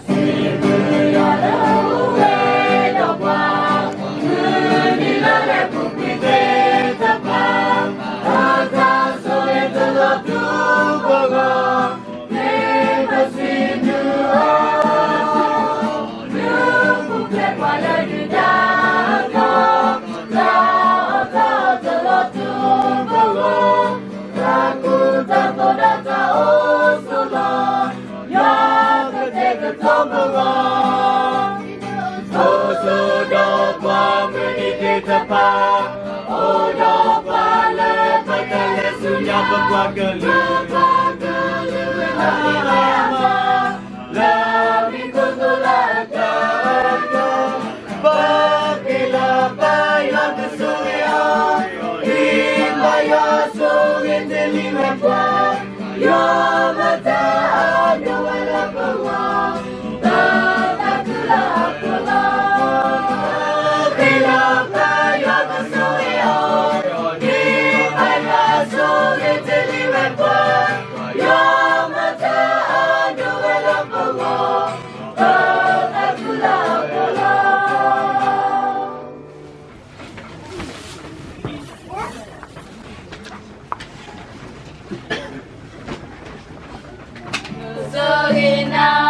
စံးဘျုးယွၤလၢအအိၣ်ဝဲဒီးပှၤ, မုၢ်နံၤလၢလဲၤပူၤကွံာ်သ့ၣ်တဖၣ်, အတၢ်ဆိၣ်ဂ့ၤတလီၤတူာ်ပဂီၢ်, မ့ၢ်ပစံးဘျုးအီၤ, မုၢ်ပူၤဖျဲးပှၤလၢယူဒၤအကီၢ်, တၢ်အီၣ်တၢ်အီတလီၤတူာ်ပဂီၢ်, တၢ်ကူတၢ်သိးဒီးတၢ်အိၣ်ဆိးလီၤ, ယွၤကတဲာ်ကတီၤပဂီၢ်, အိၣ်ဆိးဒီးပှၤမုၢ်နံၤသ့ၣ်တဖၣ်, အိၣ်ဒီးပှၤလၢပတဲလဲၤဆူညါပပှၤကလုာ်, ပပှၤကလုာ်လၢအမၤ လၢမံၤခိၣ်သိလၢအတၢ်အၢၣ်လီၤ, ပၢ်က့ၤလၢပၢ်ယွၤကဆိၣ်ဂ့ၤအီၤ, ဒ်ပၢ်ယွၤဆိၣ်ဂ့ၤတ့ၢ်လံဝဲပှၤ, ယွၤမၤတၢ်အဒိၣ်ဝဲလၢပဂီၢ်, ပၢ်တၢ်ကူလၢအပူၤလီၤ. ပၢ်က့ၤလၢပၢ်ယွၤကဆိၣ်ဂ့ၤအီၤ, ဒ်ပၢ်ယွၤဆိၣ်ဂ့ၤတ့ၢ်လံဝဲပှၤ, ယွၤမၤတၢ်အဒိၣ်ဝဲလၢပဂီၢ်, ပၢ်တၢ်ကူလၢအပူၤလီၤ. ကဆိၣ်ဂ့ၤနၤ, လၢ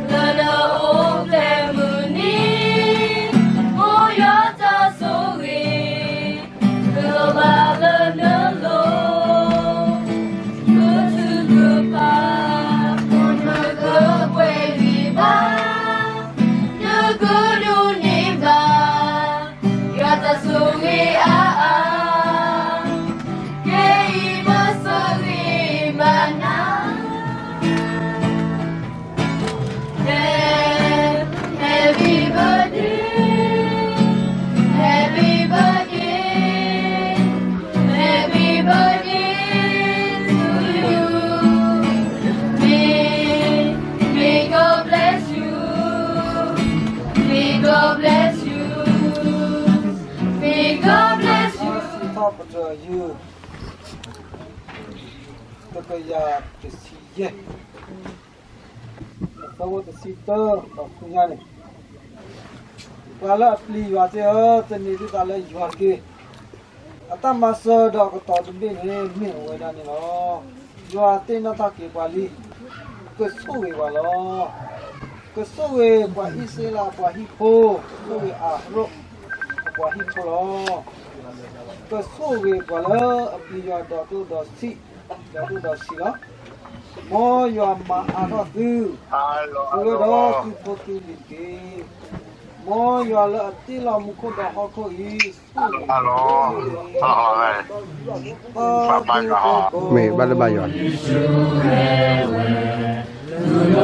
နအိၣ်ဖျဲၣ်မုၢ်နံၤ, မိၢ်ယွၤတၢ်ဆိၣ်ဂ့ၤ, ကလီၤဘၣ်လၢနလိၤ, ကထုကဖၣ်, နကကွဲးဂံၢ်ဘါ, နကဒိးန့ၢ်ဘၣ် ယွၤတၢ်ဆိၣ်ဂ့ၤအါအါ, ခဲအံၤပဆိၣ်ဂ့ၤဘၣ်နၤ. Happy birthday, happy birthday, happy birthday to you. May, may God bless you. May God bless you. May God bless you. ထီၣ်ပတြၢၤယုၢ် တကယၤတဆံယဲၢ်, အဆၢဖိတဆံတၢ ဒီးဆူညါန့ၣ်, ပှၤလၢအပျံၤယွၤသ့ၣ်ဧၢ, သန့ၤသုသးလၢယွၤတက့ၢ်. အတၢ်မၤစၢၤဒီးအကတီၢ်တဘ့ၣ်န့ၣ် မ့ၢ်အဝဲဒၣ်န့ၣ်လီၤ. ယွၤသ့ၣ်နီၣ်ထီၣ်က့ၤပှၤလံ, ကဆိၣ်ဂ့ၤပှၤလီၤ. ကဆိၣ်ဂ့ၤပှၤအံၣ်စရ့လးအပှၤဟံၣ်ဖိ, ကဆိၣ်ဂ့ၤအၤဟရိၣ်အပှၤဟံၣ်ဖိလီၤ. ကဆိၣ်ဂ့ၤပှၤလၢအပျံၤယွၤဒီးကျိၣ်ဒီးစံး, ဒီးကျိၣ်ဒီးစံးလီၤ. မ်ယွၤမၤအါထီၣ်သု, သုဝဲဒီးသုဖိသုလံၤတက့ၢ်. မ်ယွၤလၢအတ့လီၤမူခိၣ်ဒီးဟီၣ်ခိၣ်အံၤ, ဆိၣ်ဂ့ၤ, မ့ၢ်ဘၣ်လၢဘၣ်ယွၤ ဘၣ်လၢဘၣ်ယွၤနၤလီၤနီၤ. စီၤစံးဝဲတီလိၤဝဲတဘျီ,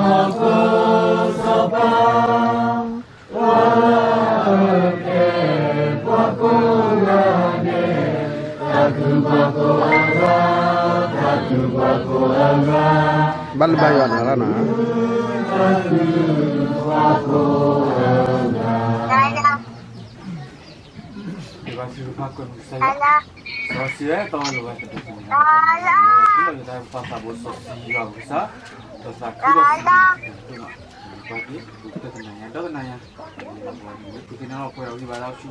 စီၤစံးဝဲတီလိၤဝဲတဘျီ, စီၤစံးယွၤပကစၢ်, ဒီးသးခုဒီးစံးဘျုးနၤ, ပှၤက့ၤ ပကတၢၢ်တနၤညါ ဒီးတနၤညါ, ပက့ၤနီၣ်လီၤပှဲၤအီၤဂံၢ်ဘါလၢဆူ,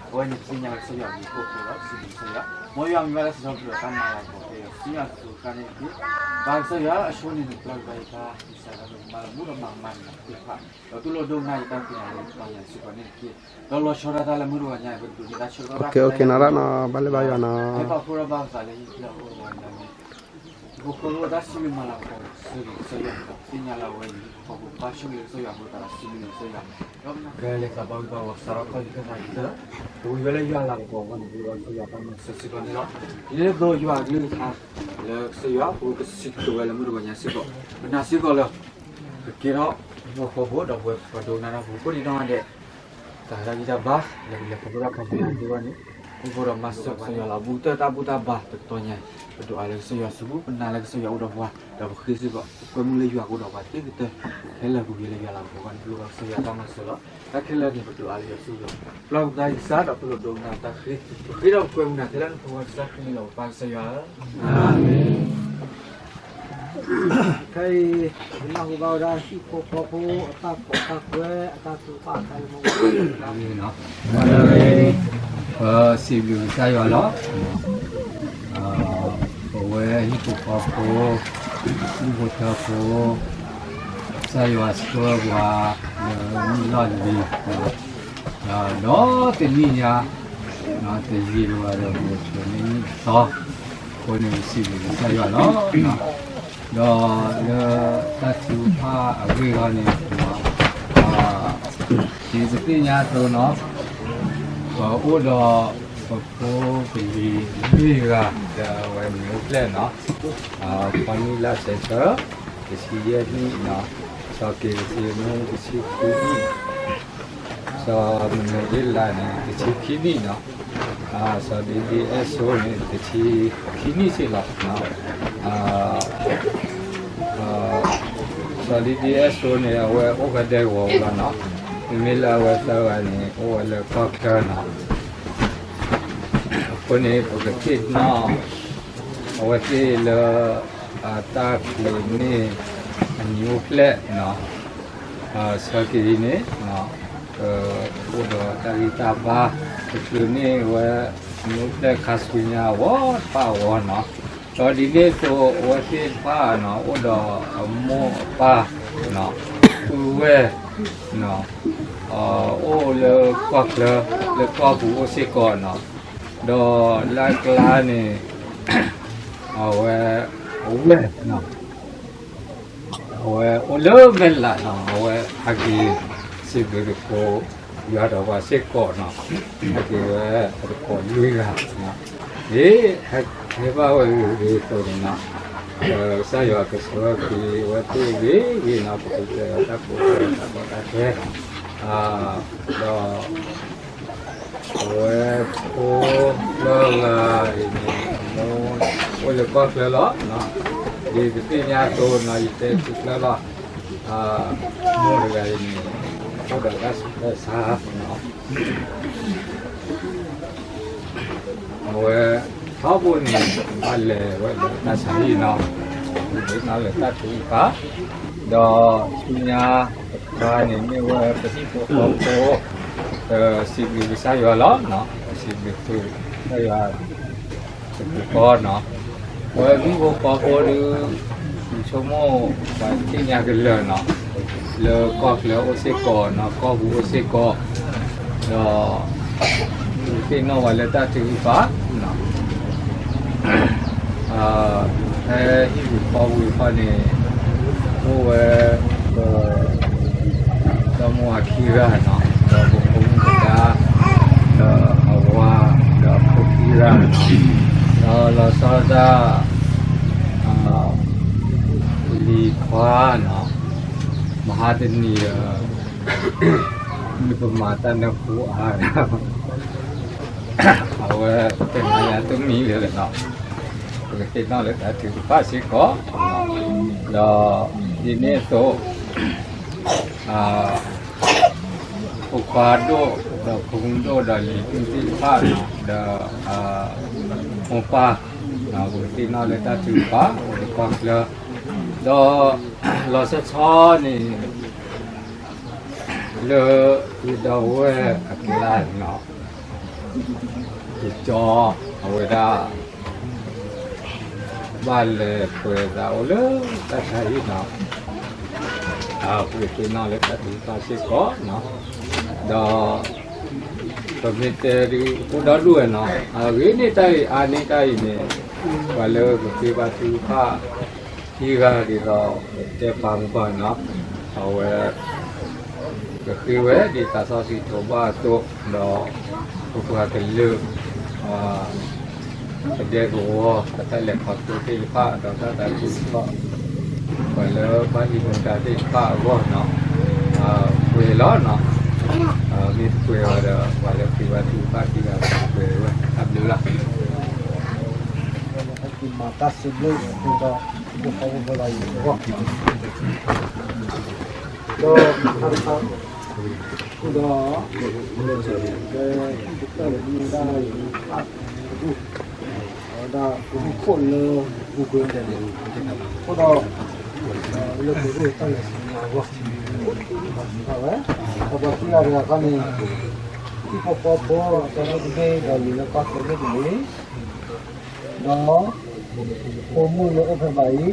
အဝဲန့ၣ်သ့ၣ်ညါဝဲကစၢ်ယွၤအဘျုးအဖှိၣ်အဃိဒီး စံးဘျုးကစၢ်ယွၤ, မ်ယွၤမံၤဘၣ်လၢစီၤပီလူးအတၢ်မၤလၤကပီၤကဲအံၤ, စံးယွၤစူၤခါန့ၣ်တက့ၢ်, ဘၣ်ကစၢ်ယွၤအဆိန့ၣ် နပျၢ်ကပၤယတၢ်ကစၢ်ယွၤလၢမၤလၢမူဒီးမၤမၤန့ၣ်သ့ၣ်တဖၣ်, ဒီးတူၢ်လိာ်ဒိကနၣ်ယတၢ်သ့ၣ်ညါလၢယတၢ်ညါစ့ၢ်ကီးန့ၣ်တက့ၢ်, ဒီးလီၤဆီဒၣ်တၢ်လၢမုၢ်တဂီၤညါ ပကဒိးန့ၢ်တၢ်ဆၢကတီၢ်ဘၣ် ဘၣ်လၢဘၣ်ယွၤနီၤ, ဟဲပာ်ဖှိၣ်ထီၣ်ဘၣ်သးလၢယတၢ်အိၣ်ဂီၢ်န့ၣ်, ပဖိလၢတၢ်စံးဘျုးမၤလၤကပီၤ ဆိၣ်ဂ့ၤကစၢ်ယွၤ, သ့ၣ်ညါလၢအဝဲအံၤ ပှၤဘၣ်ဆိၣ်ဂ့ၤလၢကစၢ်ယွၤအဃိ သးဒီးစံးဘျုးကစၢ်ယွၤ, ဒီးကလဲၤသးဘၣ်ဝံၤဘၣ်ဝီၤစးထီၣ်ခီၣ်လံာ်ခၢၣ်သးကတၢၢ်, ပဝံၤဝဲလၢယွၤလၤကပီၤအဂီၢ်န့ၣ် ပဝံၤဘၣ်ကစၢ်ယွၤတၢ်မၤစၢၤစ့ၢ်ကီးန့ၣ်လီၤ. ဒ်သိးယွၤအကလုၢ်ကထါ လၢကစၢ်ယွၤအဃိ ကစံးကတိၤဝဲလၢမုၢ်တဂီၤညါစ့ၢ်ကီး, ပနာ်စ့ၢ်ကီးလၢ ကကဲထီၣ်ဟံၣ်ဖိဃီဖိ ဒီးပဝဲပှၤဒိကနၣ်တၢ်ဖိ ကိးဒံးနီၢ်ဂၤဒဲး တၢ်ဟဲတၢ်ဂံၢ်တၢ်ဘါ လၢပလဲၤခီဖျိတၢ်ခီဖျိသ့ၣ်တဖၣ်န့ၣ်, အိၣ်ဖှိၣ်ဒီးမၤစၢၤကစၢ်ယွၤလၢအဘူးကတၢၢ် တၢ်ဘူၣ်တၢ်ဘါတကတီၢ်ညါ, ပဒိးအါလၢကစၢ်ယွၤစုပူၤ, ပနာ်လၢကစၢ်ယွၤအိၣ်ဒီးပှၤ, ဒီးပဃ့စ့ၢ်ကီး ပကွဲမုာ်လၢယွၤကအိၣ်ဒီးပှၤသ့ကတၢၢ်, ခဲလၢာ်ပဝံၤလၢယွၤလၤကပီၤအဂီၢ်န့ၣ် ပလိၣ်ဘၣ်ကစၢ်ယွၤတၢ်မၤစၢၤလီၤ. တၢ်ခဲလၢာ်န့ၣ် ပဒိးအါလၢယွၤစုပူၤ, ပျၢ်ပသးယကစၢ်ဒီးပလိၣ်ဒိကနၣ်တၢ်ဃ့, ပဃ့ဒီးပကွဲမုာ်နၤထဲလၢနဖိခွါကစၢ်ခရံာ်န့ၣ်လီၤ ပပၢ်ကစၢ်ယွၤဧၢ, အၤမ့ၣ်. ခဲအံၤ ယနၢ်ဟူဘၣ်ဝဲဒၣ်ဟံၣ်ဖိဃီဖိအတၢ်ကိးတၢ်ကွဲ အတၢ်ထုကဖၣ်အခါန့ၣ်မ့ၢ်ဝဲ ပစံးဘျုးကစၢ်ယွၤလီၤ. ပဝဲဟံၣ်ဖိဃီဖိ ဒူၣ်ဖိထၢဖိ ကစၢ်ယွၤဆှၢပှၤ လၢနံၣ်လီၢ်လံၤ ဒီးတနံၣ်ညါ တယံာ်လၢၤဘၣ်ဒီး ပကဆှၢန့ၢ်နံၣ်အသီ အဃိန့ၣ် ပစံးဘျုးကစၢ်ယွၤလီၤ. ဒီးလၢတၢ်ထုကဖၣ်အဂ့ၢ်အဂီၢ်န့ၣ် ဒ်ပသ့ၣ်ညါအသိးနီၤ ပအိၣ်ဒီးပဖိပလံၤလွံၢ်ဂၤ ဒီးအဝဲမံၤအိၣ်ဖျဲၣ်နီၤ ဖီနံၣ်လါစဲးပထ့ဘၢၣ် တဆံယဲၢ်နံၣ်နီၤ စီၤက့ၤတဆံနူတဆံဃုနံၣ် စီၤမနုၤဒ့လးန့ၣ် တဆံခံနံၣ်နီၤ စီၤဒ့ဒ့အဲၣ်စိန့ၣ် တဆံခံနံၣ်စ့ၢ်လီၤ. စီၤဒ့ဒ့အဲၣ်စိန့ၣ် အဝဲအိၣ်ဝဲဒဲကဝီၤလီၤနီၤ မ့မ့ၢ်လၢအဝဲသၢဂၤန့ၣ် အိၣ်ဝဲလၢကီၢ်ချၢနီၤ အဃိန့ၣ် ပကသ့ၣ်နီၣ် အဝဲသ့ၣ်လၢ တၢ်ချုးန့ၢ် အမံၤအိၣ်ဖျဲၣ်နီၤ ဆၢက့ၤအံၤန့ၣ် ကအိၣ်ဒီးတၢ်ဂံၢ်တၢ်ဘါ တချုးန့ၢ်ဝဲ မံၤအိၣ်ဖျဲၣ်ခါဆူညါအဂီၢ်တဖၣ်အဂီၢ်နီၤ ဒီးဒ်န့ၣ်အသိး အဝဲသ့ၣ်တဖၣ်နီၤ အိၣ်ဒီးအမိၢ်အပၢ် ပုၢ်ဝဲၢ် အိၣ်လၢကီၢ်ချၢ လၢကီၢ်ပူၤအိၣ်စ့ၢ်ကီးနီၤ ဒီးလၢအကျါန့ၣ် အဝဲ အဝဲ အဝဲအိၣ်လၢမဲၢ်လးနီၤ အဝဲဟဲက့ၤစံးဘျုးသကိး ယွၤဒီးပှၤစ့ၢ်ကီးနီၤ ဟဲက့ၤဝဲအသကိးလွံၢ်ဂၤ ဒ်ဟဲဘၣ်ဝဲဂ့ၤဂ့ၤအသိးန့ၣ်နီၤ ကစၢ်ယွၤကဆှၢက့ၤအဝဲသ့ၣ်ဂ့ၤဂ့ၤနီၤ ပကတဲဒီးတၢ်ကိးတၢ်ဂီၤတၢ်ကီတၢ်ခဲ ဒီး အဝဲဖိသၢဂၤအံၤန့ၣ် အမိၢ်အိၣ်လၢကီၢ်ချၢလီၤ. ဒ်ပသ့ၣ်ညါအသိးနီၤ ယတဲသုကျၢၢ်လီၤ. မိၢ်တဂၤအံၤန့ၣ် အိၣ်ဒီးတၢ်ဆူးတၢ်ဆါ အဝဲထီဘိန့ၣ် ဘၣ်လဲၤဝဲလၢတၢ်ဆါဟံၣ်နီၤ ဒ်န့ၣ်လၢတၢ်ထုကဖၣ် ဒီးဆူညါတခါန့ၣ် မ့ၢ်ဝဲပဟံၣ်ဖိဃီဖိ စံးဘျုးကစၢ်ယွၤလီၤ. စံးဘျုးကစၢ်ယွၤ တပူၤဃီနီၤ အဝဲဟံၣ်ဖိဃီဖိဒုး ယဆိကမိၣ်ပှၤသ့ၣ်ညါကလၢာ်နီၤ လၢကီၢ်ချၢအိၣ်စ့ၢ်ကီးနီၤ ကီၢ်ပူၤအိၣ်စ့ၢ်ကီး ဒီး သ့ၣ်နီၣ်ဝဲလၢတၢ်ထုကဖၣ်နီၤ ဖဲဟံၣ်ပူၤဃီပူၤတခီန့ၣ် အိၣ်ဝဲ ဒီမိၢ်ဝၤခံဂၤနီၤ ဒီးပဖိမုၣ်ပဒါ ဒီးအဝၤ ဒီးအဖိခံဂၤနီၤ ဒီးလီၤဆီဒၣ်တၢ် လံၤခွါနီၤ မဟါတနံၤဒီး မ့ၢ်ပမၤတၢ်နၢ်ဟူအါ အဝဲတနၤညါတမံၤလၢာ်လီၤနီၤ ပကသ့ၣ်နီၣ်လၢတၢ်ထုကဖၣ်စ့ၢ်ကီး ဒီးဒ်န့ၣ်အသိး ဖိခွါဒိၣ် ဒီးဖိမုၣ်ဒိၣ် ဒီးလံၤမုၣ်သ့ၣ်တဖၣ်နီၤ ဒီး မိၢ်ပၢ် ပကသ့ၣ်နီၣ်လၢတၢ်ထုကဖၣ် အိၣ်လၢကီၢ်ချၢ ဒီးလီၤဆီဆီန့ၣ် လၢယဒီပုၢ်ဝဲၢ်အကျါနီၤ ယကၠီအဝဲဒၣ် ဘၣ်လဲၤပှဲၤသးအိၣ်လၢတၢ်ဆါဟံၣ်နီၤ ပကသ့ၣ်နီၣ်လၢတၢ်ထုကဖၣ်စ့ၢ်ကီးနီၤ ဒီး ပမ့ၢ်တဲဒုးအိၣ်ဒီဒူၣ်ဝဲနီၤ အဂ့ၤန့ၢ်တၢ်အံၤ အါန့ၢ်တၢ်အံၤန့ၣ် ပှၤလၢကဃ့ဘါထုကဖၣ် ခံဂၤဒ်သိးတဲပာ်မူပှၤနီၤ အဝဲ ကဃ့ဝဲဒ်သးစီဆှံထိးဘၣ်အသိး ဒီးပပှၤကလုာ် ကဒဲကဝီၤ အတၢ်လဲၤခီဖျိသ့ၣ်တဖၣ် ဒီးတၢ်သးခုကစီၣ် ပှၤလၢဘၣ်ဟံးမူဒါသ့ၣ်တဖၣ်အဂီၢ်နီၤ ပှဲၤလီၤနီၤ မ့ၢ်တပှဲၤဘၣ်ဒီး ပှၤလၢဃ့ဘါထုကဖၣ်ခံဂၤ ပှဲၤဝဲ တၢ်ဘျုးလီၤ ဟဲက့ၤမၤတၢ်စံးဘျုးဒီး ဖိဃီဖိဒီးယဂီၢ် ဒီးတခါတခါ ဒီး ကဲ ဟံၣ်တဖျၢၣ်န့ၣ် မ့ၢ်ဝဲဒၣ်ယဟံၣ်တဖၣ်တဒူၣ် အဝဲဒၣ်ပဟံၣ်ခိၣ်လၢ အဃိဒီး လၢပကအိၣ်တၢ်လဲၤဆူညါအဂီၢ်, ဘၣ်ဆူၣ်ထီၣ်ဝဲ, ဒီးပှၤခံဂၤတဂၤခီန့ၣ် ဟံၣ်ဖိဃီဖိ အတၢ်ရဲၣ်တဘ့ၣ် ဒီးလံာ်လၢကီၢ်သဲဘ့ၣ်တဘ့ၣ်, ဒီး ဖိမုၣ်လၢအိၣ်ဖဲဘၣ်အံၤ, ဒီး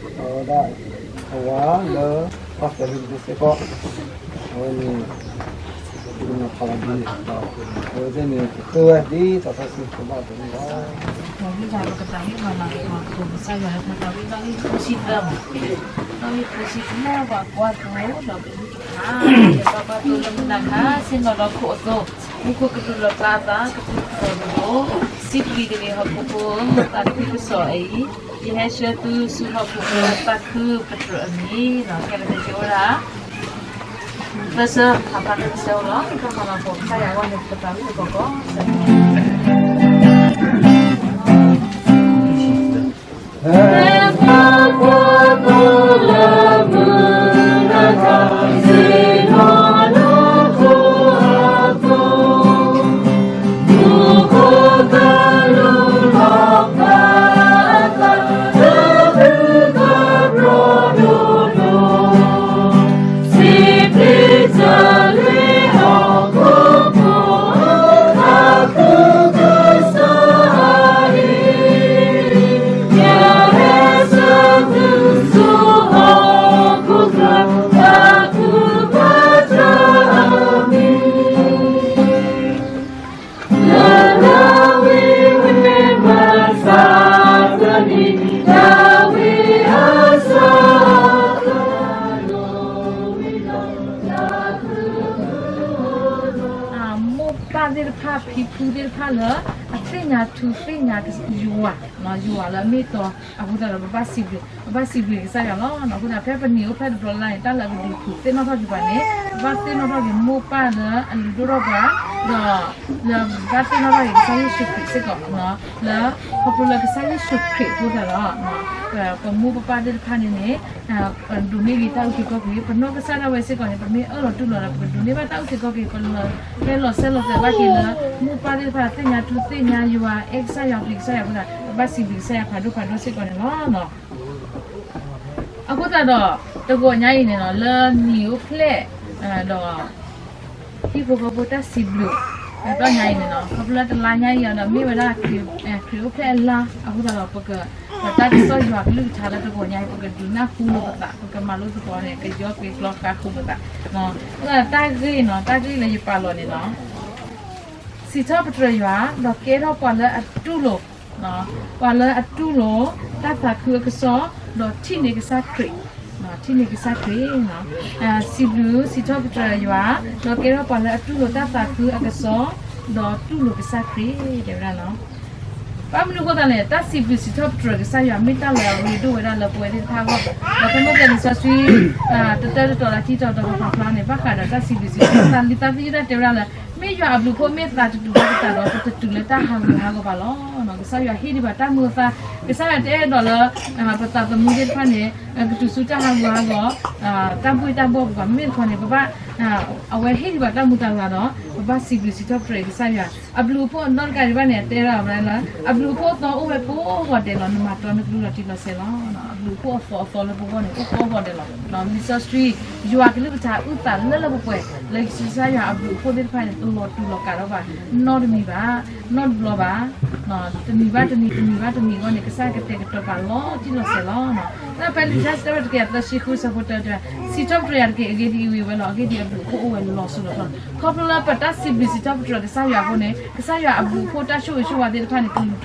အဝဲဒၣ် အဝၤလၢကီၢ်သဲဘ့ၣ်တဘ့ၣ်စ့ၢ်ကီး, အဝဲန့ၣ် ပကနီၤဖးလီၤဒ်န့ၣ်ဒီး အဝဲသ့ၣ်န့ၣ် ကဃ့ဝဲဒ်သိးတၢ်စံးပတြၢၤဘၣ်အသိးန့ၣ်လီၤ. ဒီးဝံသးပကတၢ်ဂ့ၢ်မၤလၤကပီၤ ကစၢ်ယွၤလၢပတၢ်ဝံသးဝံၣ်ဖိဆံသၢမး, ဒီးဝံဖိဆံသၢလၢပှၤကွၢ်သိဒီးကလုၢ်ကထါ, ယဘၣ်ကွၢ်သိလၢမုၢ်နၤခါ ဆ့ၣ်နီၤဒီးခိၣ်အသိး, မူခိၣ်ကလူးလီၤကျါအသး ကပူၤဖျဲးဒိၣ်ဒိၣ်, စံးဘျုးတဂ့ၤ ဟီၣ်ခိၣ်ဖိ သးခုကစီၣ်အံၤ, ယဟဲဆှၢသုဆူဟီၣ်ခိၣ်ဖိ သးခုပတြၢၤအမံၤ, ကဲလၢကကဲဝဲဒၣ် သၢဆၢ ဖးဖးလၢကစၢ်အိၣ်လီၤ. တၢ်မၤလၤကပီၤကစၢ်ယွၤအဂီၢ်န့ၣ် ပကတၢ်ဂ့ၢ်တကီၢ်ကီၢ် မိၢ်ပၢ်သ့ၣ်တဖၣ် ဖံဖုသ့ၣ်တဖၣ်လၢ အသ့ၣ်ညါထူသ့ၣ်ညါယွၤ, ယွၤလၢအမ့ၢ်တီအဃိသတးဒီး ပဘၣ်စံးဘျုး, ပဘၣ်စံးဘျုးကစၢ်ယွၤလီၤ. အဃိသတး ဖဲပနံၤအိၣ်ဖျဲၣ်တဘျီလၢ်န့ၣ် တၢ်လၢအကဒုးဖုးသ့ၣ်နီၣ်ထီၣ်က့ၤပှၤန့ၣ် ပဘၣ်သ့ၣ်နီၣ်ထီၣ်က့ၤမိၢ်ပၢ်လၢအလုၢ်ဒိၣ်ထီၣ်ပှၤ, ဒီးလၢဘၣ်သ့ၣ်နီၣ်ထီၣ်က့ၤကစၢ်ယ့ၣ်ၡူးခရံာ်စ့ၢ်ကီး, လၢခီဖျိလၢကစၢ်ယ့ၣ်ၡူးခရံာ်အဃိသတးဒီး ပမိၢ်ပပၢ်သ့ၣ်တဖၣ်န့ၣ်န့ၣ် ပဒိးန့ၢ်ဂ့ၤတၢ်အုၣ်က့ၤခီၣ်က့ၤ, ပနီၢ်ကစၢ်ဒၣ်ဝဲစ့ၢ်ကီးန့ၣ် ပမ့ၢ်အၢၣ်လီၤတူၢ်လိာ်ဒီး ပကဒိးန့ၢ်ဘၣ်တၢ်အုၣ်က့ၤခီၣ်က့ၤ, ပလီၤ, ဟဲလီၤဆဲးလီၤသွဲၣ်ဘၣ်က့ၤလၢ မိၢ်ပၢ်သ့ၣ်တဖၣ်သ့ၣ်ညါထူသ့ၣ်ညါယွၤ အဲၣ်ကစၢ်ယွၤပျံၤကစၢ်ယွၤအဃိသတး ပဘၣ်စံးဘျုးကစၢ်ယွၤဖးဒိၣ်ဖးဒိၣ်စ့ၢ်ကီးန့ၣ်လီၤ. အဃိသတးဒီး တဂီၤညါအံၤန့ၣ်လီၤ လၢနံၤအိၣ်ဖျဲၣ် ဒီး ဟံၣ်ဖိဃီဖိတၢ်စံးဘျုး တဂီၤညါအံၤန့ၣ်လီၤ ခီဖျိလၢတလါညါအံၤဒီး မ့ၢ်ဝဲဒၣ် ခရံာ်အိၣ်ဖျဲၣ်အလါအဃိသတးဒီး ပက ပတၢ်ကစီၣ်ယွၤကလုၢ်ကထါလၢတဂီၤညါအံၤ ပကဒုးနၢ်ဟူလိာ်ပသး ပကမၤလိသကိးန့ၣ် ကယီက့ၤကျီဃါဃုာ်ပသး, အဃိသတးတၢ်ဂ့ၢ်န့ၣ် တၢ်ဂ့ၢ်လၢယပာ်လီၤန့ၣ်လီၤ စံးထီၣ်ပတြၢၤယွၤ ဒီးကဲထီၣ်ပှၤလၢအတူၢ်လိာ်, ပှၤလၢအတူၢ်လိာ် တၢ်သးခုအကစီၣ်, ဒီးထံၣ်န့ၢ်ကစၢ်ခရံာ်, ထံၣ်န့ၢ်ကစၢ်ခရံာ်, စံးဘျုးစံးထီၣ်ပတြၢၤယွၤ, ဒီးကဲထီၣ်ပှၤလၢအတူၢ်လိာ်တၢ်သးခုအကစီၣ်, ဒီးတူၢ်လိာ်ကစၢ်ခရံာ် တဲဝဲဒၣ်လီၤ. ဘၣ်မနုၤအဃိသတးလဲၣ် တၢ်စံးဘျုးစံးထီၣ်ပတြၢၤကစၢ်ယွၤ မ့ၢ်တၢ်လၢအရ့ဒိၣ်ဝဲဒၣ်လၢပဝဲသ့ၣ်တဖၣ်အဂီၢ်, ဒီးဖဲမ့ၢ်ကဲလံာ်စီဆှံ တတၢတတီၤလၢခံတီၤဒီးပာ်ဖျါန့ၣ် ဘၣ်ဃးဒီးတၢ်စံးဘျုးစံးထီၣ်ပတြၢၤ လံာ်သးသယုၢ်တၢ်တဲဝဲဒၣ်လၢ မ့ၢ်ယွၤအဘျုးအဖှိၣ်မ့ၢ်သးတတူာ်ဘၣ်ပသးဒီး ပတတုၤလၢတၢ်ဟးဂူာ်ဟးဂီၤဘၣ်လီၤ. ကစၢ်ယွၤဟ့ၣ်ဒံးဘၣ်တၢ်မူအသါ, ကစၢ်ယွၤတအဲၣ်ဒိးလၢ ပသးသမူသ့ၣ်တဖၣ်န့ၣ် ကတုၤဆူတၢ်ဟးဂူာ်ဟးဂီၤ တၢ်ဘှ့ၣ်တၢ်ဘှီၣ်ပူၤဘၣ်. မ့မ့ၢ်တခီန့ၣ် ပဘၣ် အဝဲဟ့ၣ်ဒံးဘၣ်တၢ်မူတၢ်သါဒီး ပဘၣ်စံးဘျုးစံးထီၣ်ပတြၢၤကစၢ်ယွၤ. အဘျုးအဖှိၣ်အနီၢ်တကးဒံးဘၣ်န့ၣ် အတဲဒၣ်ဝဲလၢ အဘျုးအဖှိၣ်အသီအိၣ်ဝဲကိးဂီၤဒဲးလီၤ. နမၤတီနကလုၢ်လီၤတံၢ်လီၤဆဲးလီၤ. အဘျုးအဖှိၣ်အသီအသီလၢပဂီၢ်န့ၣ် အိၣ်ကိးဂီၤဒဲးလီၤ. လံာ်စီဆှံ ယွၤကလုၢ်ကထါအုၣ်သးလၢလၢပှဲၤပှဲၤ လၢကစၢ်ယွၤအဘျုးအဖှိၣ်သ့ၣ်တဖၣ်န့ၣ် တလီၤတူာ်လီၤကာ်ဒီးဘၣ် နီတမံၤဘၣ်, နီတဘျီဘၣ်. တနံၤဘၣ်တနံၤ တနံၤဘၣ်တနံၤအဂီၢ်န့ၣ် ကစၢ်ယွၤကတဲာ်ကတီၤပာ်လီၤတံၢ်လီၤဆဲးလီၤ. တၢ်ဖဲလံာ်တၢ်စံးထီၣ်ပတြၢၤတကယၤသၢဆံဃု ဆၢဖိတၢတဲ စံးထီၣ်ပတြၢၤယွၤတက့ၢ် အဂ့ၢ်ဒ်အံၤဝံၤဝဲလီၤ. အဂ့ၢ်ဒ်အံၤ အဘျုးအဖှိၣ်အိၣ်ဝဲလီၤစိၤလီၤထီ. ခီဖျိလၢပတၢ်စံးဘျုးစံးထီၣ်ပတြၢၤကစၢ်ယွၤအဃိန့ၣ် ကစၢ်ယွၤအဘျုးအဖှိၣ်တၢ်ဆိၣ်ဂ့ၤဆိၣ်ဝါသ့ၣ်တဖၣ်န့ၣ် ကလူၤ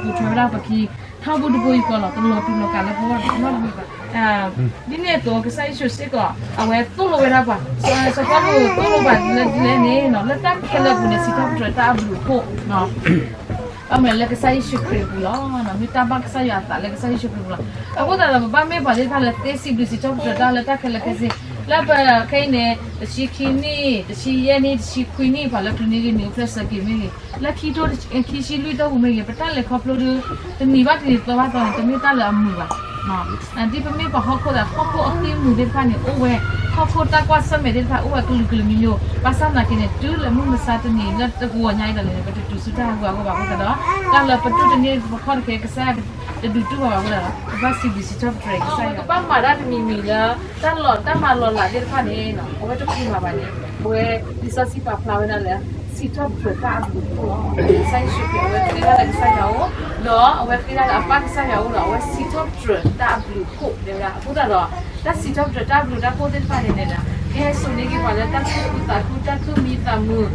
ပိာ်ထွဲဝဲဒၣ်ပခံ ထီဘိတဘိယူၢ်ဃီလီၤ. တလီၤတူာ်လီၤကာ်လၢပဂီၢ်နီတမံၤဘၣ်. ဒ်န့ၣ်အသိး ကစၢ်ယ့ၣ်ၡူးစ့ၢ်ကီး အဝဲသိၣ်လိဝဲဒၣ်ပှၤ, စီၤပီလူးသိၣ်လိပှၤလၢဒ်လဲၣ်န့ၣ် လၢတၢ်ခဲလၢာ်အပူၤန့ၣ် စံးထီၣ်ပတြၢၤတၢ်အဘျုးအဖှိၣ် ဘၣ်မနုၤလၢကစၢ်ယ့ၣ်ၡူးခရံာ်အပူၤလီၤ. မ့ၢ်တၢ်ဘၣ်ကစၢ်ယွၤအသးလၢကစၢ်ယ့ၣ်ၡူးခရံာ်အပူၤလီၤ. အဃိသတးဒီး ပဘၣ်မ့ၢ်ပှၤသ့ၣ်တဖၣ်လၢသ့စံးဘျုးစံးထီၣ်ပတြၢၤတၢ်လၢတၢ်ခဲလၢာ်ခဲဆ့, လၢပခဲအံၤန့ၣ် တဆံခံနံၣ် တဆံယဲၢ်နံၣ် တဆံခွံနံၣ် ပှၤလၢပျုၤန့ၢ်ဂ့ၤနံၤအိၣ်ဖျဲၣ်ဆၢက့ၤမ့ၢ်ဂ့ၤ, လၢခံထိခံဆံလွံၢ်တီၢ်ပူၤမ့ၢ်ဂ့ၤ, ပတၢ်လဲၤခီဖျိဒီး တနံၤဘၣ်တနံၤသီဘၣ်သီန့ၣ် တမ့ၢ်တၢ်လၢအမုာ်ဘၣ်. ဒ်ပမ့ၢ်ပှၤဟီၣ်ခိၣ်သး ဟီၣ်ခိၣ်အဃံအမူးသ့ၣ်တဖၣ်န့ၣ် အိၣ်ဝဲ, ဟီၣ်ခိၣ်တၢ်ကွၢ်ဆၢၣ်မဲာ်သ့ၣ်တဖၣ် အိၣ်ဝဲကလုာ်ကလုာ်မံၤမံၤ, ဘၣ်ဆၣ်သနာ်က့န့ၣ် တုၤလၢမုၢ်မဆါတနံၤလၢတဂီၤညါအံၤဒၣ်လဲာ်န့ၣ် ပတတုၤဆူတၢ်ဟးဂူာ်ဟးဂီၤဘၣ်အဃိသတးဒီး တၢ်လၢပဒိၣ်တန့ၢ်ပခီၣ်တခါ ကစၢ်ယွၤ တဒုးတူၢ်ဘၣ်ဘၣ်အဃိသတးဒီး ကဘၣ်စံးဘျုးစံးထီၣ်ပတြၢၤကစၢ်ယွၤ, ကဘၣ်မၤတၢ်တမံၤမံၤလၢ တၢ်လီၤ တၢ်မၤလီၤလးသ့ၣ်တဖၣ်န့ၣ် အဝဲတဖုမၤဘၣ်န့ၣ် အဝဲ လံာ်စီဆှံပာ်ဖျါဝဲဒၣ်လၢ စံးထီၣ်ပတြၢၤတၢ်အဘျုးအဖှိၣ်လီၤ. ကစၢ်ယ့ၣ်ၡူးခရံာ် အဝဲဃ့တၢ်လၢကစၢ်ယွၤအအိၣ်, ဒီးအဝဲဃ့တၢ်လၢအပၢ်ကစၢ်ယွၤအအိၣ်ဒီး အဝဲစံးထီၣ်ပတြၢၤတၢ်အဘျုးအဖှိၣ်တဲဝဲဒၣ်. အဃိသတးဒီး တၢ်စံးထီၣ်ပတြၢၤတၢ်အဘျုးတၢ်ဖှိၣ်သ့ၣ်တဖၣ်န့ၣ်န့ၣ်ဒီး ကဟဲစိာ်န့ၢ်က့ၤပှၤလၢတၢ်သူၣ်ခုသးခု တၢ်သူၣ်မံသးမုာ်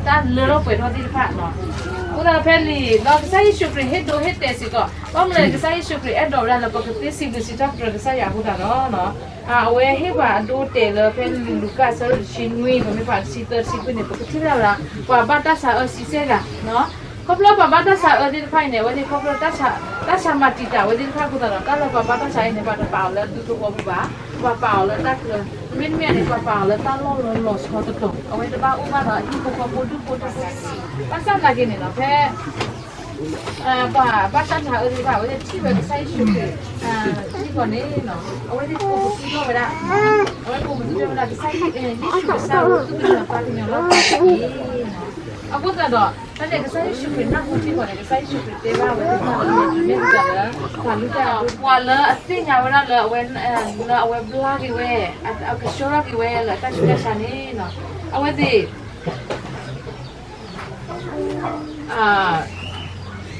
တၢ်လၢထီၣ်ပှဲၤထီၣ်သ့ၣ်တဖၣ်လီၤ. အဃိသတးဒီးဖဲလံာ်ဒီးကစၢ်ယ့ၣ်ၡူးခရံာ်ဟ့ၣ်ဒိဟ့ၣ်တဲာ်စ့ၢ်ကီး, ဘၣ်မနုၤလဲၣ် ကစၢ်ယ့ၣ်ၡူးခရံာ်အဲၣ်ဒိးဝဲဒၣ်လၢပကသ့စံးဘျုးစံးထီၣ်ပတြၢၤကစၢ်ယွၤအဃိသတးဒီး အဝဲဟ့ၣ်ပှၤအဒိအတဲာ်လၢဖဲလူၤကၣ်အဆၢဒိၣ်တဆံနွံ ပမ့ၢ်ကွၢ်တဆံသၢ တဆံခွံန့ၣ် ပကထံၣ်ဘၣ်ဝဲဒၣ် ပှၤဘၣ်တၢ်ဆါအၢစံးဆဲၣ်ဂၤ, ခီဖျိပှၤဘၣ်တၢ်ဆါအၢသ့ၣ်တဖၣ်အံၤန့ၣ် အဝဲသ့ၣ်ခီဖျိ တၢ်ဆါမၤတံာ်တာ်ဝဲသ့ၣ်တဖၣ်အဃိသတးဒီး တၢ်လၢပှၤဘၣ်တၢ်ဆါအံၤန့ၣ် ပှၤတပာ်အီၤလၢဒူသဝီပူၤဘၣ်, ပှၤပာ်အီၤလၢတၢ်ချၢ, မ့တမ့ၢ်န့ၣ် ပှၤပာ်အီၤလၢတၢ်လီၢ်လီၤလီၤဆီတတီၤ, အဝဲတဘၣ်အိၣ်ဘၣ်ဒီးဟံၣ်ဖိဃီဖိဒူၣ်ဖိထၢဖိ, ဘၣ်ဆၣ်သနာ်က့န့ၣ်လီၤ ဖဲ ပှၤဘၣ်တၢ်ဆါအၢသ့ၣ်တဖၣ် အဝဲသ့ၣ်ထံၣ်ဝဲကစၢ်ယ့ၣ်ၡူးခရံာ် စ့ၢ်ကီးန့ၣ် အဝဲသ့ၣ်ကိးပသူထီၣ်ဝဲဒၣ်, အဝဲကိးပသူထီၣ်ဝဲဒၣ် ကစၢ်ယ့ၣ်ၡူးကစၢ်အဝဲသူၣ်ကညီၤသးကညီၤလီၤသးအံၤ, အဃိသတးဒီး ဖဲန့ၣ်ကစၢ်ယ့ၣ်ၡူးခရံာ်နၢ်ဟူစ့ၢ်ကီးန့ၣ် ကစၢ်ယ့ၣ်ၡူးခရံာ်တဲဘၣ်ဝဲဒၣ်လၢ မ့ၢ်တၢ်လၢ ပှၤလၢအသ့ၣ်ညါဝဲဒၣ်လၢ လၢအဝဲဘျါက့ၤဝဲ အကဆှီထီၣ်က့ၤဝဲလၢအတၢ်ဆူးတၢ်ဆါန့ၣ် အဝဲသ့ၣ်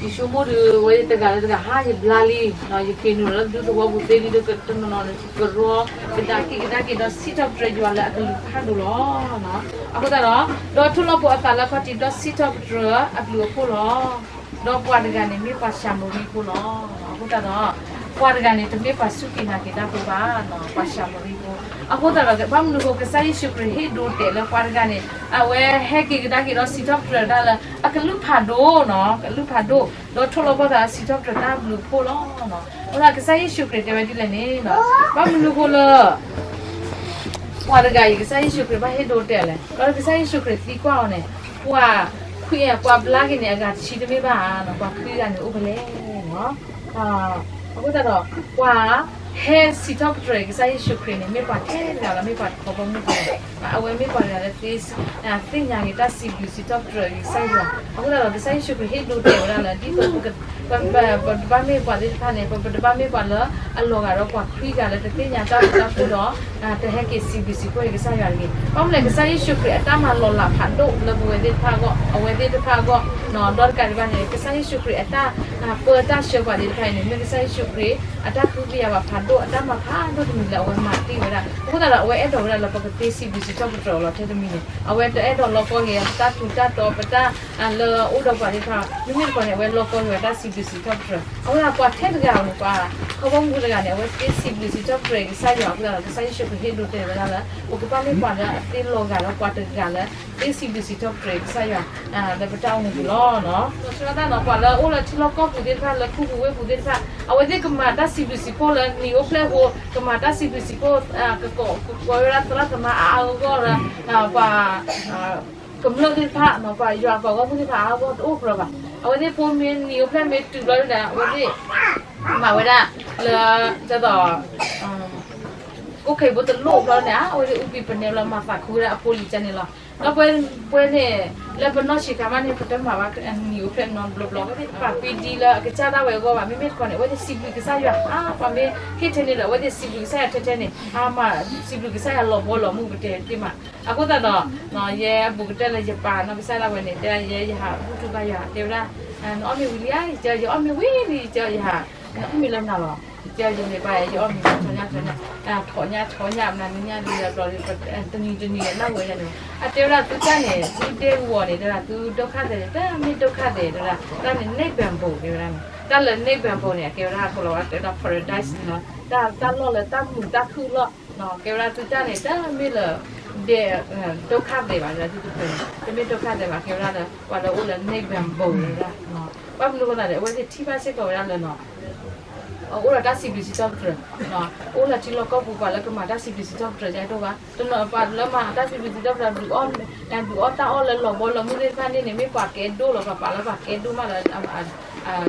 ယဆိကမိၣ်ဒုး ဝဲတဂၤလၢတဂၤဟါယဘျါလံ, ယက့ၤနုာ်လီၤလၢဒူသဝီပူၤသ့လံဒီး တနီၤနီၤန့ၣ် ကရီကဒါက့ၤကဒါက့ၤဒီးစံးထီၣ်ပတြၢၤယွၤလၢအကလုၢ်ဖးဒိၣ်လီၤ. အဃိသတးဒီး ဒီးထိၣ်လီၤပှီၤအသးလၢအခီၣ်ထံးဒီးစံးထီၣ်ပတြၢၤအဘျုးအဖှိၣ်လီၤ. ဒီးပှၤတဂၤန့ၣ်မ့ၢ်ပှၤၡၤမရံဖိလီၤ. အဃိသတးဒီး ပှၤတဂၤန့ၣ် တမ့ၢ်ပှၤစူၢ်က့ၤနာ်က့ၤတၢ်ဖိဘၣ်, ပှၤၡၤမရံဖိ, အဃိသတးဒီး ဘၣ်မနုၤအဃိ ကစၢ်ယ့ၣ်ၡူးခရံာ်ဟ့ၣ်ဒိတဲာ်လၢပှၤတဂၤန့ၣ် အဝဲဟဲက့ၤကဒါက့ၤဒီးစံးထီၣ်ပတြၢၤတၢ်လၢ အကလုၢ်ဖးဒိၣ်နီၤ, ကလုၢ်ဖးဒိၣ်, ဒီးထိၣ်လီၤပှီၤသးစံးထီၣ်ပတြၢၤတၢ်အဘျုးအဖှိၣ်လီၤ. အဃိသတးဒီး ကစၢ်ယ့ၣ်ၡူးခရံာ်တဲဝဲဒ်လဲၣ်န့ၣ်, ဘၣ်မနုၤအဃိလၢ ပှၤတဂၤအံၤ ကစၢ်ယ့ၣ်ၡူးခရံာ်ဘၣ်ဟ့ၣ်ဒိတဲာ်လဲၣ်, ဒီးကစၢ်ယ့ၣ်ၡူးခရံာ်သံကွၢ်အီၤန့ၣ်, ပှၤခွံ, ပှၤဘျါက့ၤန့ၣ် အဂၤတဆံတမ့ၢ်ဘၣ်ဧါ, ပှၤခွံဂၤန့ၣ်အိၣ်ဖဲလဲၣ်နီၤ. အဃိသတးဒီး ပှၤဟဲစံးထီၣ်ပတြၢၤကစၢ်ယ့ၣ်ၡူးခရံာ်န့ၣ် မ့ၢ်ပှၤထဲတဂၤလီၤ, မ့ၢ်ပှၤတခီဘီမုၢ်တဂၤလီၤ. အဝဲမ့ၢ်ပှၤတဂၤလၢ သ့ၣ်ညါက့ၤတၢ်စံးဘျုးစံးထီၣ်ပတြၢၤကစၢ်ယွၤ, အဃိသတးဒီး ကစၢ်ယ့ၣ်ၡူးခရံာ်ဟ့ၣ်ဒိတဲာ်ဝဲဒၣ်လၢ ဒ်သိး ပတဘၣ်မ့ၢ်ပှၤသ့ၣ်တဖၣ်န့ၣ် ပတဘၣ်မ့ၢ်ပှၤလၢအလီၤဂာ်ဒီးပှၤခွံဂၤလၢတသ့ၣ်ညါတၢ်အုၣ်တၢ်ဖှိၣ်ဒီး တဟဲက့ၤစံးဘျုးစံးဖှိၣ်က့ၤကစၢ်ယွၤတဂ့ၤ. ဘၣ်မနုၤလဲၣ် ကစၢ်ယ့ၣ်ၡူးခရံာ်အတၢ်မၤလီၤလးဖးဒိၣ်လၢပဝဲသ့ၣ်တဖၣ်အဂီၢ်, အဝဲသ့ၣ်တဖၣ်အဂီၢ်, ဒီးတကးဒံးဘၣ်န့ၣ် ကစၢ်ယ့ၣ်ၡူးခရံာ်အတၢ်ပၢတၢ်ဆှၢပှၤသ့ၣ်တဖၣ်အံၤန့ၣ် မ့ၢ်ကစၢ်ယ့ၣ်ၡူးခရံာ်အတၢ်သူၣ်ဖှံသးညီဖးဒိၣ် အတၢ်မၤဖးဒိၣ်တမံၤလၢအဝဲမၤတ့ၢ်ဝဲဒၣ်. အဃိသတးဒီး အဝဲအဲၣ်ဒိးဝဲဒၣ်လၢပကသ့စံးဘျုးစံးထီၣ်ပတြၢၤအီၤလီၤ. ထဲတမံၤန့ၣ် အဝဲတအဲၣ်ဒိးလီၤကီက့ၤ ပတၢ်ထူးတၢ်တီၤ ပတၢ်လၢအအိၣ်ဒီးပှၤသ့ၣ်တဖၣ်, မ့မ့ၢ်တခီန့ၣ် အဝဲလီၤကီက့ၤဝဲတၢ်စံးဘျုးစံးထီၣ်ပတြၢၤ. အဃိသတးဒီး ပှၤထဲတဂၤဧိၤန့ၣ် ပှၤခီဖျိမုၢ်တဂၤန့ၣ် အဝဲသ့စံးဘျုးစံးထီၣ်ပတြၢၤကစၢ်ယွၤအဃိသတးဒီး ကစၢ်ယ့ၣ်ၡူးခရံာ်ဟ့ၣ်ဒိတဲာ်ဝဲဒၣ်လၢ ပကဘၣ်မ့ၢ်ပှၤလၢအသ့လီၤဂာ်ဒီးပှၤတဂၤလၢ သ့စံးဘျုးစံးထီၣ်ပတြၢၤကစၢ်ယွၤ လၢပတၢ်အိၣ်မူပူၤလီၤ. လီၤဆီဒၣ်တၢ်နီၤ ပှၤလၢအအိၣ်လၢထံလီၢ်ကီၢ်ပူၤသ့ၣ်တဖၣ် လၢခူပူၤဝ့ၢ်ပူၤသ့ၣ်တဖၣ် အဝဲသ့ၣ်ကမၤတၢ်စံးဘျုးစံးဖှိၣ်လၢနံၤအိၣ်ဖျဲၣ်ဖိ, ကမၤတၢ်စံးဘျုးစံးဖှိၣ် ကကိးဝဲဒၣ်သရၣ်သမါအါအါဂီၢ်ဂီၢ်လၢ ပှၤ ကမျၢၢ်သ့ၣ်တဖၣ် ပှၤယွၤအပှၤဂီၢ်မုၢ်သ့ၣ်တဖၣ်အါအါဂီၢ်ဂီၢ်တအိၣ်ကြၢးဘၣ်. အဝဲသ့ၣ်ဖိမ့ၢ်နံၤအိၣ်ဖျဲၣ်မ့ၢ်တုၤဘျီဒၣ် အဝဲသ့ၣ် မၤဝဲဒၣ်လၢ ဒ်သိး ကိးခီၣ်ဘိတလိၣ်ဘျီန့ၣ် အဝဲသ့ၣ်အူပံၤပနဲဘျီ မၤသးခုဝဲဒၣ်အဖိလံၤကန့ၣ်လီၤ. ဒီးပဝဲန့ၣ် လၢပနီၢ်ဆံးခါမးန့ၣ် ပတမၤဘၣ်နံၤအိၣ်ဖျဲၣ်နီတဘျီဘျီ အဝဲသ့ၣ်ပာ်ကွံာ်ဒ်လၢအကစၢ်ဒၣ်ဝဲအဂီၢ်ဘၣ်. မ့မ့ၢ်တခီန့ၣ် အဝဲသ့ၣ်စံးဘျုးကစၢ်ယွၤ အါ ပှၤမ့ၢ်ဟ့ၣ်ထဲန့ၣ်ဒီး အဝဲသ့ၣ်စံးဘျုးကစၢ်ယွၤထဲထဲန့ၣ် အါမးစံးဘျုးကစၢ်ယွၤလီၤဘီလီၤမုၢ်ပတဲသ့မး. အဃိသတးဒီး ယဲအဘူးကတၢၢ်လၢယပာ်နီၢ်ကစၢ်ဒၣ်ဝဲန့ၣ် တဲယဲယဟးဘူၣ်ထူဘၣ်ယွၤ တဲဝဲဒၣ် နအီၣ်မ့ၤဝံၤလံဧါ ယတဲ ယအီၣ်မ့ၤဝံၤလံ ယတဲယဟး နအီၣ်မ့ၤလၢမနုၤလီၤ ယတဲယလဲၤဘၣ် ယအီၣ်မ့ၤ ထီၣ်ညၣ်ထီၣ်ညၣ် ထီၣ်ညၣ်ထီၣ်ညၣ် မနၤနညၣ်လံ တနံၤတနံၤနၢ်ဝဲယၤန့ၣ် အတဲဝဲဒၣ်သုတၢ်န့ၣ် သုဒဲကဝီၤန့ၣ် တဲဝဲဒၣ်သုဒုက္ခသည်န့ၣ် တမ့ၢ်ဒုက္ခသည် တဲဝဲဒၣ် တၢ်န့ၣ် နိဗ္ဗာန်ဘုံ တဲဝဲဒၣ်န့ၣ် တၢ်လၢနိဗ္ဗာန်ဘုံန့ၣ် အကဲဝဲဒၣ်အကိးလီၤဝဲ တဲဝဲဒၣ် paradise န့ၣ်လီၤ. တၢ်လီၢ်လၢတၢ်မုာ်တၢ်ခုၣ်လီၢ် ကဲဝဲဒၣ်သုတၢ်န့ၣ် တမ့ၢ်လၢ ဒုက္ခသည်ဘၣ် တဲဝဲဒၣ်သုတဖုန့ၣ် တမ့ၢ်ဒုက္ခသည်ဘၣ် ကဲဝဲဒၣ်လၢ ပှၤလၢအအိၣ်လၢနိဗ္ဗာန်ဘုံ တဲဝဲဒၣ် ဘၣ်မနုၤအဃိသတးန့ၣ် အဝဲသ့ၣ်ထံၣ်ဘၣ်စ့ၢ်ကီးဝဲဒၣ်လၢ အအိၣ်ဒီးတၢ်စံးဘျုးစံးထီၣ်ပတြၢၤ, အိၣ်လၢထံလီၢ်ကီၢ်ပူၤ ပှၤလၢကမၤတၢ်စံးဘျုးစံးထီၣ်ပတြၢၤ ယတအိၣ်ဘၣ်, တနီၤပှၤလၢမၤတၢ်စံးဘျုးစံးထီၣ်ပတြၢၤ ဒုးအီၣ်တၢ်အီၣ်လၢလီၤဘီလီၤမုၢ်သ့ၣ်တဖၣ်န့ၣ်န့ၣ် မ့ၢ်ပှၤကဲဒိၣ်လီၤ ပှၤပာ်လၢပှၤကဲဒိၣ်မးလၢ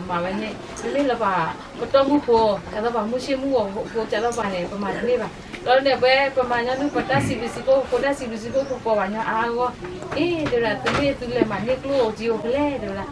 မၤဝဲန့ၣ် မ့မ့ၢ်လၢပှၤ ပတီၢ်မုၢ်ဖိ ဒ်သိးပှၤမုၢ်ဆ့ၣ်မုၢ်ဂီၤဖိ ကဲလီၤပှၤန့ၣ် ပမၤတန့ၢ်ဘၣ်. ဒီးန့ၣ် ပဝဲ ပမၤညီနုၢ်ပတၢ်စံးဘျုးစံးဖှိၣ် ပဖိတၢ်စံးဘျုးစံးဖှိၣ် ပကိးပှၤညီအါအါဂီၢ်ဂီၢ်, အ့ တဲဝဲဒၣ် သုမ့ၢ်သုလဲၤမၤန့ၢ်ကျိၣ်အိၣ်ကံအိၣ်ဖဲလဲၣ် တဲဝဲဒၣ်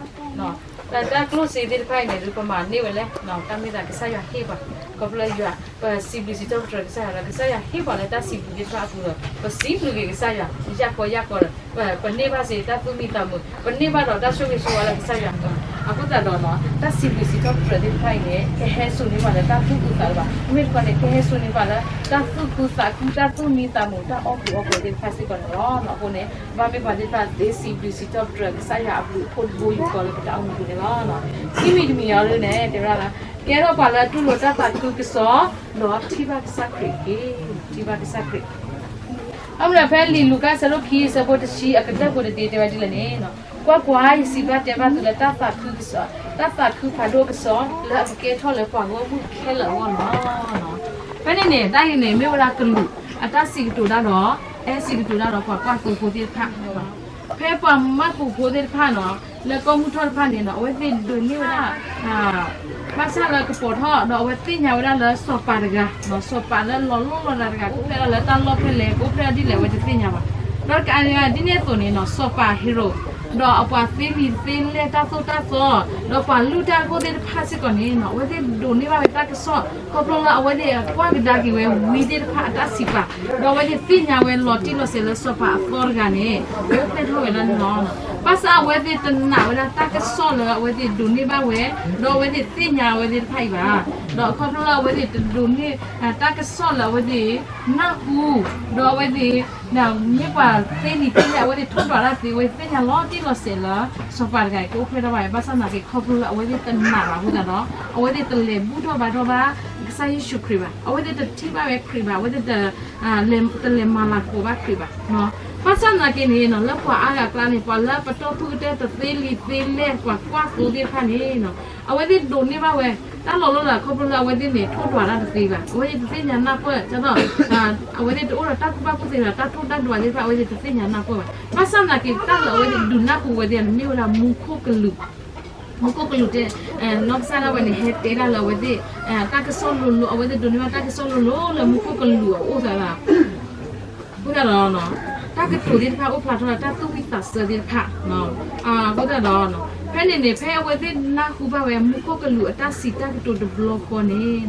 တၢ်ကျိၣ်စ့သ့ၣ်တဖၣ်အံၤန့ၣ် ပမၤန့ၢ်ဝဲလဲၣ်, တၢ်မ့ၢ်သးကစၢ်ယွၤဟ့ၣ်ပှၤ, ခီဖျိလၢယွၤ ပစံးဘျုးစံးထီၣ်ပတြၢၤကစၢ်ယွၤဒီး ကစၢ်ယွၤဟ့ၣ်ပှၤလၢတၢ်စံးဘျုးသ့ၣ်တဖၣ်အပူၤဒီး ပစံးဘျုးက့ၤကစၢ်ယွၤ ယၢ်ကီယၢ်ကီဒီး ပန့ၢ်ဘၣ်စ့ၢ်တၢ်သူၣ်မံသးမုာ်, ပန့ၢ်ဘၣ်ဒီးတၢ်ဆိၣ်ဂ့ၤဆိၣ်ဝါလၢကစၢ်ယွၤအဃိသတးဒီး တၢ်စံးဘျုးစံးထီၣ်ပတြၢၤသ့ၣ်တဖၣ်အံၤန့ၣ် ကဟဲစိာ်န့ၢ်ပှၤလၢတၢ်သူၣ်အုးသးအုးဘၣ်, မ့မ့ၢ်တခီန့ၣ် ကဟဲစိာ်န့ၢ်ပှၤလၢတၢ်သူၣ်ခုသးခု တၢ်သူၣ်မံသးမုာ် တၢ်အီၣ်ကူအီပှဲၤသ့ၣ်တဖၣ်စ့ၢ်ကီးန့ၣ်လီၤ. အဃိန့ၣ် ဘၣ်မ့ၢ်ပှၤသ့ၣ်တဖၣ်သ့စံးဘျုးစံးထီၣ်ပတြၢၤ ကစၢ်ယွၤအဘျုးအဖှိၣ်တဘိယူၢ်ဃီလၢပတၢ်အိၣ်မူပူၤန့ၣ်လီၤ. ခံမံၤတမံၤအံၤဒ်န့ၣ် တဲဝဲဒၣ်လၢ ကဲထီၣ်ပှၤလၢအတူၢ်လိာ်တၢ်သးခုကစီၣ် ဒီးထံၣ်ဘၣ်ကစၢ်ခရံာ်တက့ၢ်. ထံၣ်ဘၣ်ကစၢ်ခရံာ် အမ့ၢ်ဖဲလံာ်လူၤကၣ်အဆၢဒိၣ်ခံအဆၢဖိတဆံအကတၢၢ်ဖိတဒ့တဲဝဲဒ်လဲၣ်န့ၣ်, ကွၢ်ကွၢ်, ယစံးဘၣ်တဲဘၣ်သုလၢတၢ်သးခုကစီၣ်, တၢ်သးခုဖးဒိၣ်ကစီၣ်လၢအကကဲထီၣ်လၢပှၤဂီၢ်မုၢ်ခဲလၢာ်အဂီၢ်လီၤ. ဖဲန့ၣ်န့ၣ် တၢ်အံၤန့ၣ် မ့ၢ်ဝဲဒၣ်ကလူးအတၢ်စံးကတိၤတၢ်ဒီး အဲၣ်စံးကတိၤတၢ်ဒီးပှၤကွၢ်သိဖိသ့ၣ်တဖၣ် ဖဲပှၤမၢ်ပိာ်ဖိသ့ၣ်တဖၣ်န့ၣ် လၢကီၢ်မုၢ်ထီၣ်တဖၣ်န့ၣ် အဝဲသ့ၣ်ဒိးန့ၢ်ဝဲဒၣ် ဘၣ်ဆၣ်လၢကပိာ်ထီၣ်ဒီးအဝဲသ့ၣ်ညါဝဲဒၣ်လၢစီၤပၤတဂၤ, စီၤပၤလၢလီၤလိၢ်လီၤလးတဂၤ ကအိၣ်ဖျဲၣ်ဒၣ်လၢတၢ်လီၢ်ဖဲလဲၣ် ကအိၣ်ဖျဲၣ်ဒၣ်ဒ်လဲၣ် အဝဲတသ့ၣ်ညါဘၣ်. ဒီးတကးဒံးဘၣ်ဒ်န့ၣ်အသိးန့ၣ် စီၤပၤဟ့ၤရိာ် ဒီးအပှၤသ့လံာ်သ့လဲၢ်တၢ်သိၣ်တၢ်သီ ဒီးပှၤလုၢ်တၢ်အခိၣ်သ့ၣ်တဖၣ်စ့ၢ်ကီးန့ၣ် အဝဲသ့ၣ်ဒိးန့ၢ်ဘၣ်ဝဲတၢ်ကစီၣ် ခီဖျိလၢအဝဲသ့ၣ်ကွၢ်ကဒါက့ၤဝဲဝံသ့ၣ်တဖၣ်အတၢ်စံးပာ် ဒီးအဝဲသ့ၣ်သ့ၣ်ညါဝဲလီၤတံၢ်လီၤဆဲးလၢစီၤပၤအသီတဂၤန့ၣ် ကအိၣ်ဖျဲၣ်ထီၣ်ဝဲဒၣ်န့ၣ်လီၤ. ဘၣ်ဆၣ်အဝဲသ့ၣ်တနာ်ဝဲဒၣ်တၢ်ကစီၣ်လၢအဝဲသ့ၣ်ဒိးန့ၢ်ဘၣ်ဝဲ ဒီးအဝဲသ့ၣ်တသ့ၣ်ညါအဝဲသ့ၣ်တဖၣ်အံၤဘၣ်. ဒီးခီဖျိလၢအဝဲသ့ၣ်တဒိးန့ၢ်တၢ်ကစီၣ်လၢအဝဲသ့ၣ်နၢ်ဟူ ဒီးအဝဲသ့ၣ် မ့ၢ်ပှၤသ့လံာ်သ့လဲၢ် အဝဲသ့ၣ်ထိၣ်ဒွးတၢ်သ့ အဝဲသ့ၣ်သ့ၣ်ညါလီၤတံၢ်လီၤဆဲးလၢ စီၤပၤတဂၤအံၤကအိၣ်ဖျဲၣ်ထီၣ်ဘၣ် ဘၣ်ဆၣ်သနာ်က့ ခီဖျိလၢအဝဲသ့ၣ်တနာ်ဘၣ်အဃိသတးဒီး အဝဲသ့ၣ်တလဲၤဘူၣ်ထီၣ်ဘါထီၣ်ဘၣ် ကစၢ်ယ့ၣ်ၡူးခရံာ်ဘၣ်. အဝဲသ့ၣ်တထံၣ်ဘၣ်ဝဲခရံာ်ဘၣ်, အဝဲသ့ၣ် တလဲၤမၤလၤကပီၤဘၣ်ခရံာ်ဘၣ်. ဘၣ်ဆၣ်သနာ်က့န့ၣ် လၢပှၤအါဂၤအကျါန့ၣ် ပှၤလၢပတီၢ်ဖုၣ်ကတၢၢ်တသ့လံာ်သ့လဲၢ် ပှၤကွၢ်သိသ့ၣ်တဖၣ်န့ၣ် အဝဲသ့ၣ်ဒိးန့ၢ်ဘၣ်ဝဲ တၢ်လီၤလိၢ်လၢ်ခီဖျိလၢအဝဲသ့ၣ်န့ၣ် ထိၣ်ဒွးတၢ်တသ့ဘၣ်, အဝဲသ့ၣ်တသ့ၣ်ညါနၢ်ပၢၢ် ဒ်သိး အဝဲသ့ၣ်တအိၣ်ဒီးတၢ်ကူၣ်ဘၣ်ကူၣ်သ့ဘၣ်, တၢ်ထိၣ်တၢ်ဒွးသ့ၣ်တဖၣ် အဝဲသ့ၣ်တသ့ၣ်ညါနၢ်ပၢၢ်ဘၣ်. ဘၣ်ဆၣ်သနာ်က့ တၢ်လၢအဝဲသ့ၣ်ဒုးနၢ်ဟူဝဲသ့ၣ်န့ၣ် မ့ၢ်ဝဲဒၣ်မူခိၣ်ကလူး မူခိၣ်ကလူးတဲ နီၢ်ကစၢ်ဒၣ်ဝဲန့ၣ် ဟဲတဲဒၣ်လၢအဝဲသ့ၣ် တၢ်ကစီၣ်လိၤလိၤ အဝဲသ့ၣ်ဒိးန့ၢ်ဘၣ်တၢ်ကစီၣ်လိၤလိၤလၢမူခိၣ်ကလူးအအိၣ်သးလီၤ. အဃိသတးဒီး တၢ်ကတိၤသ့ၣ်တဖၣ်အိၣ်ဖျါထီၣ်လၢတၢ်သူၣ်ဝံၣ်သးဆၢသ့ၣ်တဖၣ်. အဃိသတးဒီး ဖဲန့ၣ်န့ၣ် ဖဲအဝဲသ့ၣ်နၢ်ဟူဘၣ်ဝဲမူခိၣ်ကလူးအတၢ်စံးတၢ်ကတိၤတဘျီဃီန့ၣ်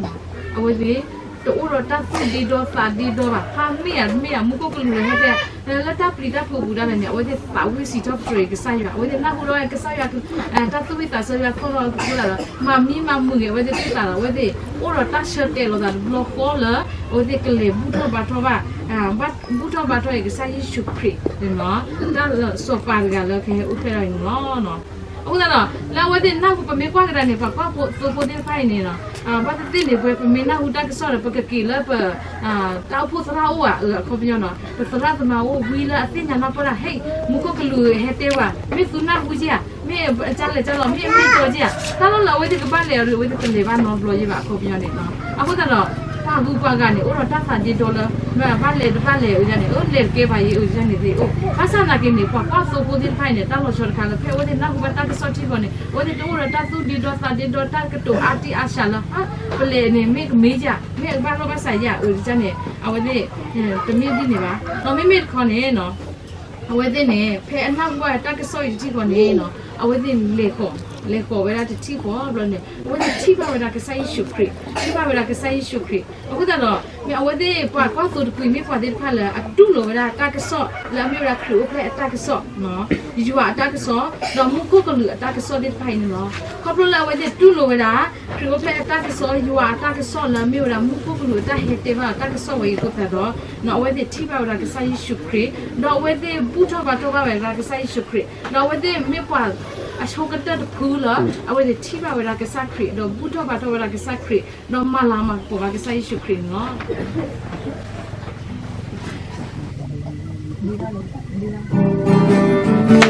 အဝဲသ့ၣ် တအိၣ်ဒီးတၢ်သူၣ်ဒ့ဒီသးဒ့ဒီဘၣ်. ဖးမ့ၢ်ဧါ မ့ၢ်ဧါ မူခိၣ်ကလူးန့ၣ် ဟဲတဲ လၢတၢ်ပျံၤတၢ်ဖုးပူၤဒၣ်လဲာ်န့ၣ် အဝဲသ့ၣ်သးဝံၣ်စံးထီၣ်ပတြၢၤကစၢ်ယွၤ, အဝဲသ့ၣ်နၢ်ဟူဒီးကစၢ်ယွၤ တၢ်သူၣ်ဝံၣ်သးဆၢယွၤသီၣ်ထီၣ်အဃိသတးဒီး မၤမံမၤမုာ်ဂ့ၤ အဝဲသ့ၣ်သ့ၣ်သးဒီး အဝဲသ့ၣ်အိၣ်ဒီးတၢ်ဆၢတဲာ်လီၤသးတဘျီဃီလၢ အဝဲသ့ၣ်ကလဲၤဘူၣ်ထီၣ်ဘါထီၣ်ဘၣ် ဘူၣ်ထီၣ်ဘါထီၣ်က့ၤကစၢ်ယ့ၣ်ၡူးခရံာ် တၢ်စီၤပၤတဂၤလၢကဟဲအိၣ်ဖျဲၣ်ထီၣ်အံၤန့ၣ်လီၤ. အဃိသတးဒီး လၢအဝဲသ့ၣ်နၢ်ဟူ ပမ့ၢ်ကွၢ်ကဒါန့ၣ် ပှၤကွၢ်သိဖိသ့ၣ်တဖၣ်အံၤန့ၣ် ဘၣ်သ့ၣ်သ့ၣ်န့ၣ် ပဝဲပမ့ၢ်နၢ်ဟူတၢ်ကစီၣ်ဒီး ပကက့ၤလၢပ တၢ်အိၣ်ဖှိၣ်သရၣ်အိၣ်ဧါ အခီပညီနီၤ ပသရၣ်သမါအိၣ်ဝံလၢအသ့ၣ်ညါနၢ်ပၢၢ်ဒၣ် ဟဲ မူခိၣ်ကလူးဟဲတဲဝဲ မ့ၢ်သုနၢ်ဟူဧါ မ့ၢ်အကလဲၤကလီၤ မ့ၢ်အမ့ၢ်ကီဧါ တၢ်လီၢ်လၢအဝဲသ့ၣ်ကဘၣ်လဲၤအီၤဒီး အဝဲသ့ၣ်တလဲၤဘၣ်နီတဘျီယဲဘၣ် အခီပညီန့ၣ်. အဃိသတးဒီး ပှၤဂုၤပှၤဂၤန့ၣ် အိၣ်ဒီးတၢ်သးဒ့ဒီလၢ ဘၣ်လဲၤတဘၣ်လဲၤအုန့ၣ် အၢ လဲၤတကဲဘၣ်ယဲအုန့ၣ်သ့ၣ်အိၣ် ဘၣ်ဆၣ်သနာ်က့န့ၣ် ပှၤကွၢ်သိဖိသ့ၣ်တဖၣ်အံၤန့ၣ် တၢ်လီၤဆီတခါလၢ ဖဲအဝဲသ့ၣ်နၢ်ဟူဘၣ်တၢ်ကစီၣ်ထံဃီန့ၣ် အဝဲသ့ၣ်တအိၣ်ဒီးတၢ်သူၣ်ဒ့ဒီသးဒ့ဒီ တၢ်ကတိၤအါတံၢ်အါစှၤလၢ ပလဲၤန့ၣ် မ့ၢ်ကမ့ၢ်ဧါ မ့ၢ်အကဘၣ်လိာ်ဘၣ်စးဧါအုန့ၣ် အဝဲသ့ၣ် တမ့ၢ်ဒ်န့ၣ်ဘၣ်. ဒီးမ့မ့ၢ်တခီန့ၣ် အဝဲသ့ၣ်န့ၣ် ဖဲအနၢ်ဟူဘၣ်တၢ်ကစီၣ်အံၤတထံၣ်ဃီန့ၣ် အဝဲသ့ၣ်လဲၤဃီၤ လဲၤဃီၤဝဲဒၣ်တထံၣ်ဃီဘျီန့ၣ် အဝဲသ့ၣ်ထံၣ်ဘၣ်ဝဲဒၣ်ကစၢ်ယ့ၣ်ၡူးခရံာ် ထံၣ်ဘၣ်ဝဲဒၣ်ကစၢ်ယ့ၣ်ၡူးခရံာ် အဃိသတးဒီး မ့ၢ်အဝဲသ့ၣ်ပှၤကွၢ်သိတကွံာ် မ့ၢ်ပှၤသ့ၣ်တဖၣ်လၢအတူၢ်လိာ်ဝဲဒၣ်တၢ်ကစီၣ်လၢအမ့ၢ်ဝဲဒၣ်ခရံာ်အိၣ်ဖျဲၣ်အတၢ်ကစီၣ် ယွၤအတၢ်ကစီၣ် ဒီးမူခိၣ်ကလူးအတၢ်ကစီၣ်သ့ၣ်တဖၣ်အံၤန့ၣ်လီၤ. ခီဖျိလၢအဝဲသ့ၣ်တူၢ်လိာ်ဝဲဒၣ် ခရံာ်အိၣ်ဖျဲၣ်အတၢ်ကစီၣ် ယွၤအတၢ်ကစီၣ်လၢအမ့ၢ်ဝဲဒၣ်မူခိၣ်ကလူးအတၢ်ဟဲတဲဘၣ်အတၢ်ကစီၣ်ဝဲအံၤအဃိသတးဒီး အဝဲသ့ၣ်ထံၣ်ဘၣ်ဝဲဒၣ်ကစၢ်ယ့ၣ်ၡူးခရံာ် ဒီးအဝဲသ့ၣ်ဘူၣ်ထီၣ်ဘါထီၣ်ဘၣ်ဝဲဒၣ်ကစၢ်ယ့ၣ်ၡူးခရံာ် ဒီးအဝဲသ့ၣ်မ့ၢ်ပှၤအဆိကတၢၢ်တဖုလၢ အဝဲသ့ၣ်ထံၣ်ဘၣ်ဝဲဒၣ်ကစၢ်ခရံာ် ဒီးဘူၣ်ထီၣ်ဘါထီၣ်ဝဲဒၣ်ကစၢ်ခရံာ် ဒီးမၤလၤမၤကပီၤဘၣ်ကစၢ်ယ့ၣ်ၡူးခရံာ်န့ၣ်လီၤ.